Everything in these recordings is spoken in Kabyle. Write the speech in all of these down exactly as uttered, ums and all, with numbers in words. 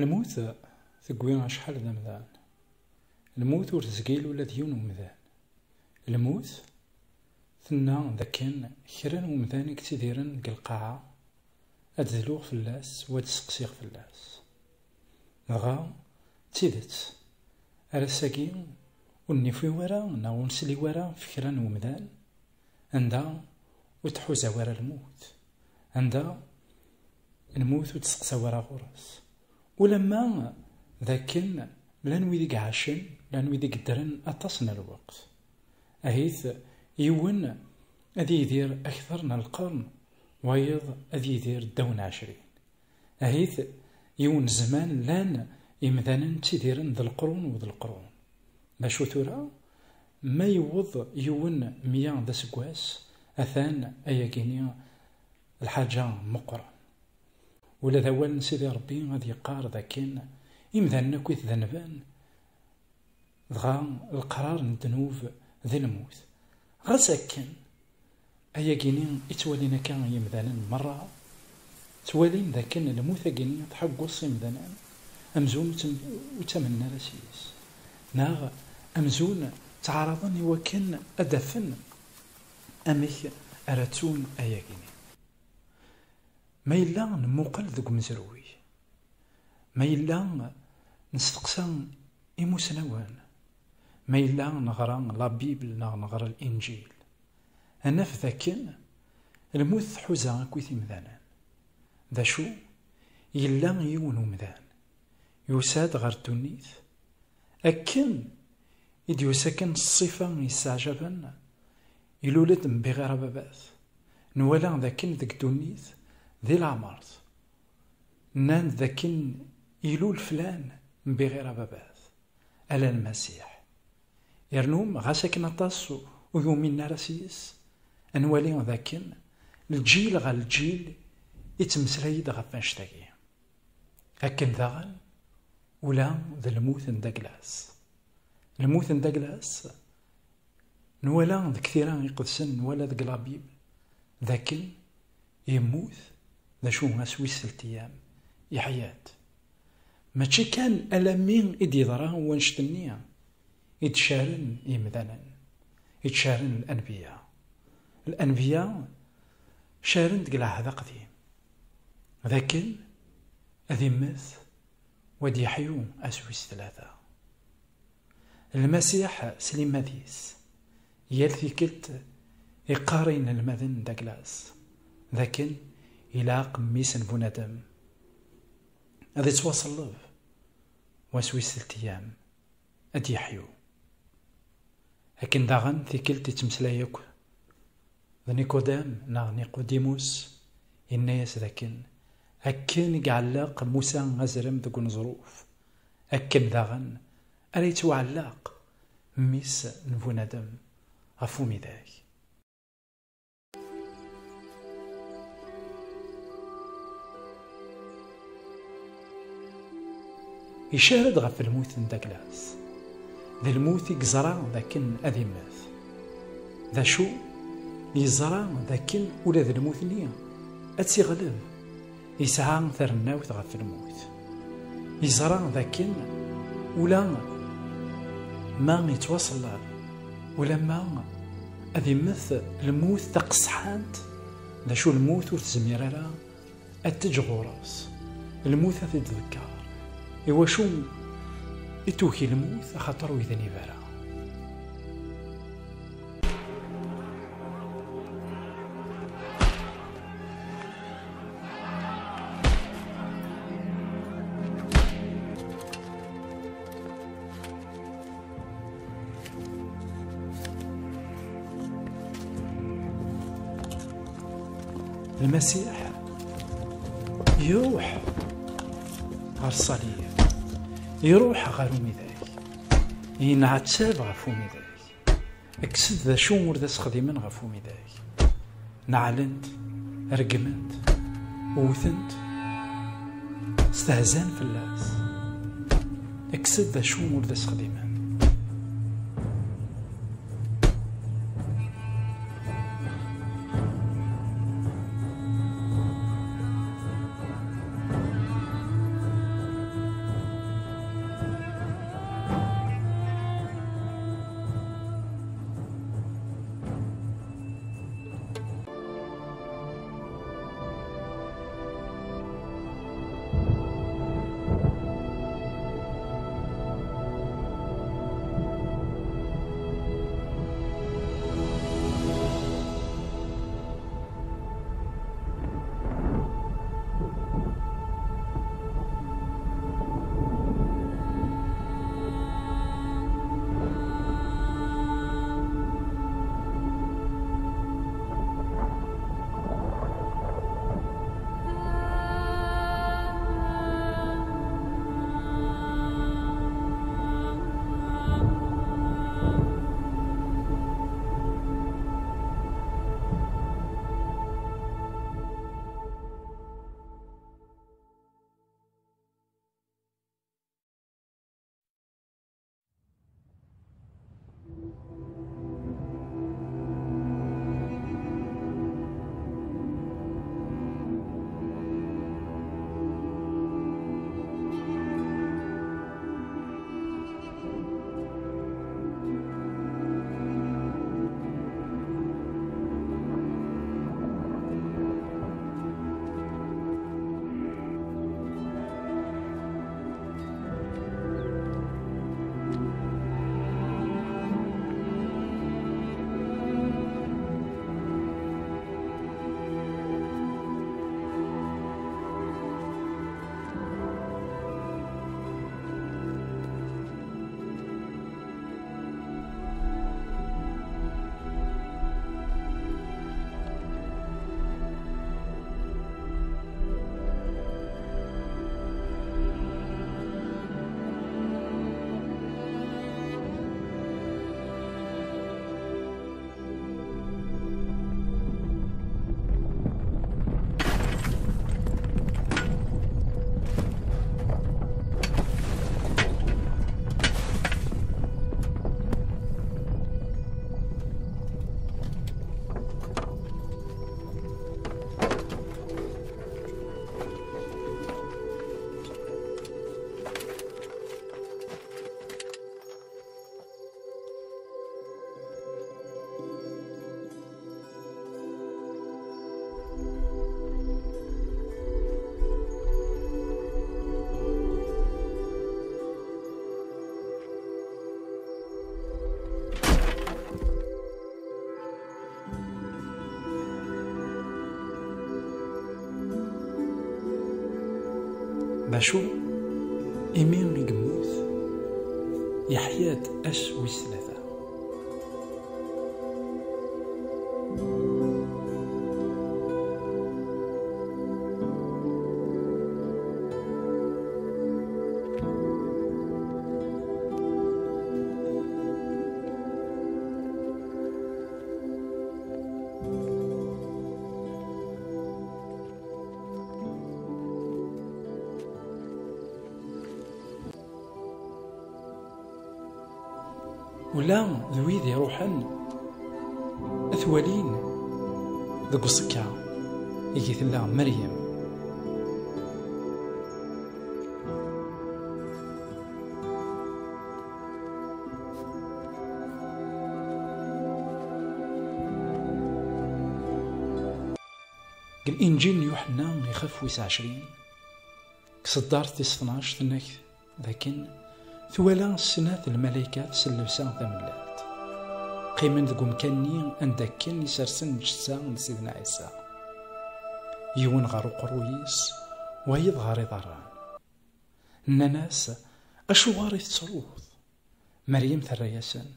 Lmut tewwi acḥal d amdan. Lmut ur tezgil ula d yiwen umdan. Lmut tenna d akken kra n umdan i yettidiren deg lqaɛa, ad d-dluɣ fell-as u ad d-seqsiɣ fell-as. Dɣa, d tidet, ar ass-agi ur nifiw ara neɣ ur nsliw ara f kra n umdan anda ur tḥuza ara lmut, anda lmut ur d-seqsaw ara ɣur-s. Ulamma d akken llan wid i iɛacen, llan wid i yeddren aṭas n lweqt. Ahit yiwen ad yidir akter n lqern, wayeḍ ad yidir ddaw n ɛecrin. Ahit yiwen zzman llan imdanen ttidiren d leqrun u d leqrun. D acu tura? Ma yewweḍ yiwen mya d aseggas, atan ayagini lḥaǧa meqqren. Ula d awal n Sidi Ṛebbi ad yeqqar d akken imdanen akk i tdenben, dɣa leqrar n ddnub d lmut. Ɣas akken, ayagini i ttwalin akka yimdanen merra, ttwalin d akken lmut-agini tḥeggeḍ s imdanen, amzun ur ttem-, ur ttamnen ara s-yes, neɣ amzun ttɛaraḍen i wakken ad d-afen amek ara ttun ayagini. Ma yella nemmuqel deg umezruy, ma yella nesteqsa imusnawen, ma yella neɣra la Bible neɣ neɣra Linǧil, ad naf d akken lmut tḥuza akk i timdanen. D acu? Yella yiwen umdan, yusa-d ɣer ddunit, akken i d-yusa kan ṣṣifa yesseɛjaben, ilul-d mbiɣir ababat, nwala d akken deg ddunit di leɛmert, nnan-d d akken ilul flan mbiɣir ababat, ala Lmasiḥ. Irnum, ɣas akken aṭas ur yuminen ara s-yes, ad nwali d akken lǧil ɣer lǧil ittmeslay-d ɣef wanect-agi. Akken daɣen, ula d lmut n Daglas. Lmut n Daglas, nwala deg tira iqedsen, nwala deg la Bible, d akken yemmut, d acu, ass wis tlata ayyam, yeḥya-d. Mačči kan alammi i d-yeḍra wannect-nni i d-caren yimdanen, i d-caren lanbiya. Lanbiya caren deg lɛehd aqdim, d akken ad immet u ad yeḥyu ass wis tlata. Lmasiḥ s limmad-is, yal tikkelt iqqar i yinelmaden n Daglas d akken ilaq mmi-s n bunadem ad ittwaṣelleb, wass wis tlata ayyam ad d-yeḥyu. Akken daɣen tikkelt ittmeslay akk d Nikodem neɣ Niqudimus, yenna-yas d akken, akken i iɛelleq Musa azrem deg uneẓruf, akken daɣen ara yettwaɛelleq mmi-s n bunadem ɣef umidag. Icar-d ɣef lmut n Daglas. D lmut i yeẓra d akken ad immet. D acu? Yeẓra d akken ula d lmut-nni ad tt-iɣleb. Yesɛa tarennawt ɣef lmut. Yeẓra d akken ula ma yettwaṣelleb, ulamma ad immet lmut taqesḥant, d acu, lmut ur tezmir ara ad teǧǧ ɣur-s, lmut ad t-id-tḍegger. Iwacu i tugi lmut? Axaṭer ur yednib ara. Lmasiḥ iruḥ ɣer ṣṣalib, iruḥ ɣer umidag, yenɛettab ɣef umidag. Kkes-d d acu ur d as-xdimen ɣef umidag. Neɛlen-t, regmen-t, wten-t, stehzan fell-as. Kkes-d d acu ur d as-xdimen. Acu? Imi i yemmut, yeḥya-d ass wis tlata. Ula d wid iruḥen ad t-walin deg uẓekka i tella Meryem. Deg Linǧil n Yuḥenna, ixef wis ɛecrin, deg tseddart tis tnac, tenna-k dakken twala snat lmalaykat s llebsa tamellalt, qqimen deg umkan-nni anda akken i sersen lǧetta n Sidna Ɛisa, yiwen ɣer uqerruy-is, wayeḍ ɣer iḍarren. Nnan-as: "Acuɣer i tettruḍ?" Meryem terra-yasen: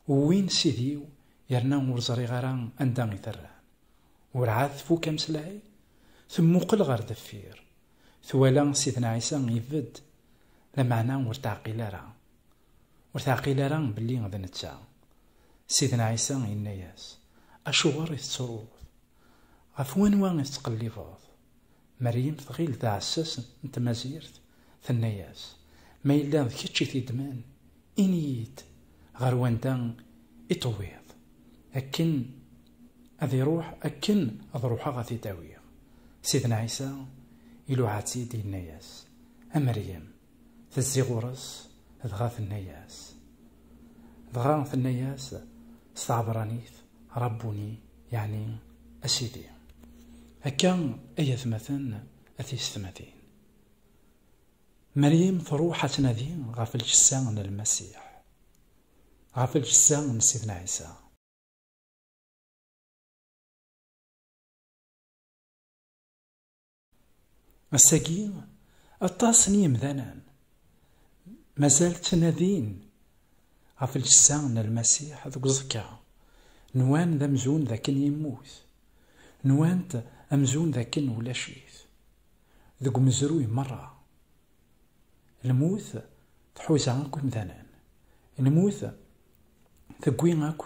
"Wwin Sidi-w, yerna ur ẓriɣ ara anda i t-rran." Werɛad tfuk ameslay, temmuqel ɣer deffir. Twala Sidna Ɛisa ibedd, lameɛna ur teɛqil ara. Ur teɛqil ara belli d netta. Sidna Ɛisa yenna-yas: "Acuɣer i tettruḍ? Ɣef wanwa i tettqellibeḍ?" Meryem tɣil d aɛessas n tmazirt, tenna-yas: "Ma yella d kečč i t-iddmen, ini-yi-d ɣer wanda i tewwiḍ, akken ad iruḥ, akken ad ruḥeɣ ad t-id-awiɣ." Sidna Ɛisa iluɛa-tt-id, yenna-yas: "A Meryem." Tezzi ɣur-s, dɣa tenna-yas, dɣa tenna-yas s tɛebranit: "Rabbuni", yeɛni a Sidi. Akka ay atmaten, a tiyessetmatin, Meryem truḥ ad tnadi ɣef lǧessa n Lmasiḥ, ɣef lǧessa n Sidna Ɛisa. Ass-agi, aṭas n yimdanen mazal ttnadin ɣef lǧessa n Lmasiḥ deg uẓekka. Nwan d amzun d akken yemmut. Nwant amzun d akken ulac-it. Deg umezruy merra. Lmut tḥuza akk imdanen. Lmut tewwi akk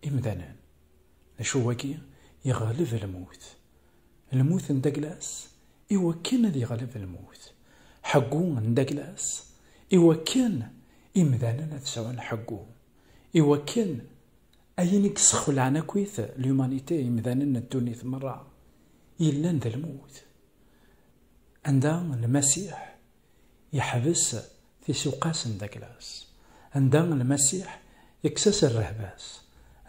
imdanen. D acu wagi? Yeɣleb lmut. Lmut n Daglas iwakken ad yeɣleb lmut. Ḥeggu n Daglas iwakken imdanen ad sɛun ḥeggu. Iwakken ayen i yessexlaɛen akkit l'humanité, imdanen n ddunit merra, yellan d lmut. Anda Lmasiḥ yeḥbes tisuqas n Daglas, anda Lmasiḥ yekkes-as rrehba-s,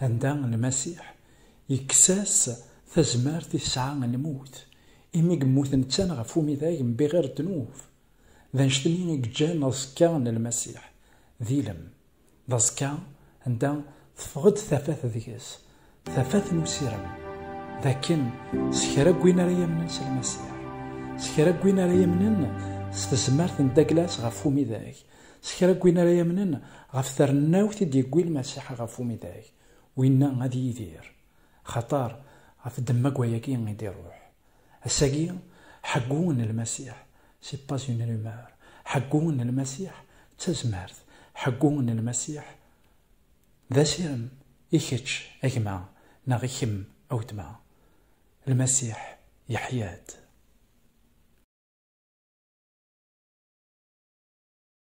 anda Lmasiḥ yekkes-as tazmert i tesɛa lmut, imi yemmut netta ɣef umidag n biɣir ddnub. D annect-nni i yeǧǧan aẓekka n Lmasiḥ d ilem. D aẓekka anda teffeɣ-d tafat deg-s, tafat n usirem, d akken s kra n win ara yamnen s Lmasiḥ, s kra n win ara yamnen s tezmert n Daglas ɣef umidag, s kra n win ara yamnen ɣef trennawt i d-yewwi Lmasiḥ ɣef umidag, winna ad yidir, xaṭer ɣef ddemma n wayagi i d-iruḥ. Ass-agi, ḥeggu n Lmasiḥ, c'est pas une rumeur. Ḥeggu n Lmasiḥ d tazmert. Ḥeggu n Lmasiḥ d asirem i kečč a gma neɣ i kemm a weltma. Lmasiḥ yeḥya-d.